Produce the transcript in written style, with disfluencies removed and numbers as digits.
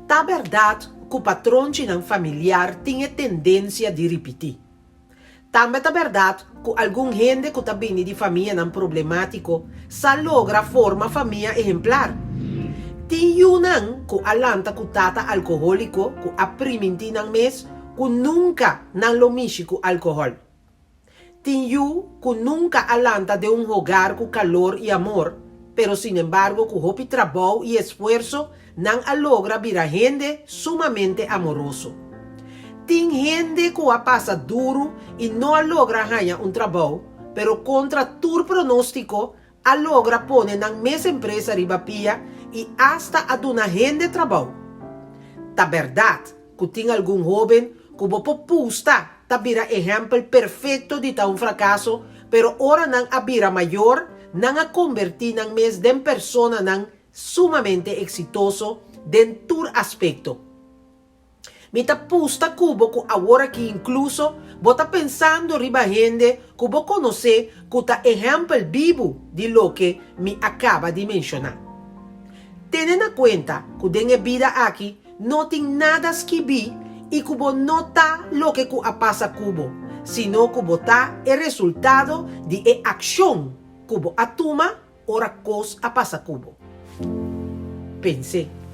Ta bèrdat ku patronchinan familiar tin e tendensia di ripití. Tambe ta bèrdat ku algun hende ku ta bini di famianan problemátiko sa logra forma famia ehemplar. Tin yunan ku a lanta ku tata alkohóliko ku a primintí nan mes ku nunka nan lo mishi ku alkohòl. Tin yu ku nunka a lanta den un hogar ku kalor i amor, pero sinembargo ku hopi trabou i esfuerso nan a logra bira hende sumamente amoroso. Tin hende ku a pasa duru i no a logra haña un trabou, pero kontra tur pronóstiko a logra pone nan mes empresa riba pia i asta a duna hende trabou. Ta bèrdat ku tin algun hóben ku bo por pusta ta bira ehèmpel perfekto di ta un frakaso, pero ora nan a bira mayor, nan a kombertí nan mes den personanan sumamente eksitoso den tur aspekto. Mi ta pusta ku bo ku aworakí inkluso bo ta pensando riba hende ku bo konosé ku ta ehèmpel bibu di loke mi a kaba di menshoná. Tene na kuenta ku den e bida aki no tin nada skibí i ku bo no ta loke ku a pasa ku bo, sino ku bo ta e resultado di e akshon ku bo a tuma ora kos a pasa ku bo. Pens'é.